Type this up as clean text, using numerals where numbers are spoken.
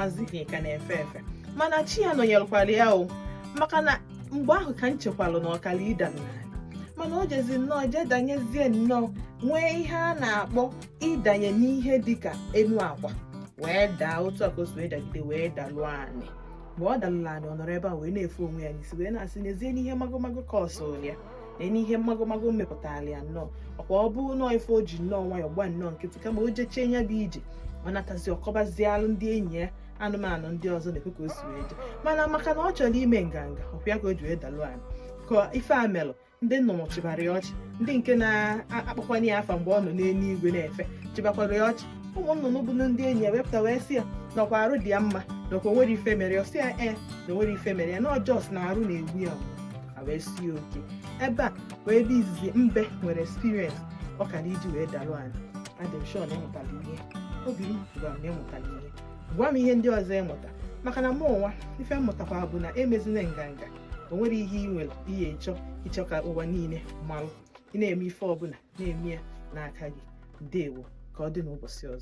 Amazi na ị ka na-efe efe, mana chi ya nọnyerekwara ya o, maka na mgbe ahụ ka m chekwalụ na ọkara ịda n'ala, mana o jezi nnọọ jee danyezie nnọọ, nwee ihe a na-akpọ ịdanye n'ihe dịka enu akwa wee daa. Otu a ka o si wee dagide wee dalụọ anị. Mgbe ọ dalụrụ anị, ọ nọrọ ebe a wee na-efe onwe ya n'isi, wee na-asị, n'ezie n'ihe magomago kọsụrụ ya na n'ihe magomago mepụtara ya nnọọ. Ọkwa ọ bụ nnọọ ife o ji nnọọ nwayọọ gba nnọọ nkịtị, kama o jechie ya bụ ije, ọ natazi ọkọbazialụ ndị enyi ya anụmanụ ndị ọzọ na-ekwe ka o si wee jee. Mana maka na ọ chọrọ ime nganga, ọkwa ya ka o ji wee dalụ anị. Ka ife a melụ, ndị nnụnụ chịbara ya ọchị, ndị nke na-akpọkwanye ya afa mgbe ọ nọ n'eluigwe na-efe chịbakwara ya ọchị. Ụmụ nnụnụ bụ ndị enyi ya wepụta wee sị ya nakwa arụ dị ya mma, nakwa o nwere ife mere ya. Ọ sị ya ee, na o nwere ife mere ya, na ọjọs na arụ na-egbu ya mgbu. A wee si ya oke ebe a wee ebe izizi mbe nwere experience ọ kara iji wee dalụ anyị. Adị m sure na ịmụtara ihe. Obi m gwara m na ịmụtara ihe. Gwa m ihe ndị ọzọ ịmụta, maka na mụ onwa ife m mụtakwa bụ na emezina nganga. O nwere ihe ị nwere ihe ịchọ ịchọ ka ụwa niile malụ. Ị na-eme ife ọbụla, na-eme ya n'aka gị. Ndewo, ka ọ dị n'ụbọchị ọzọ.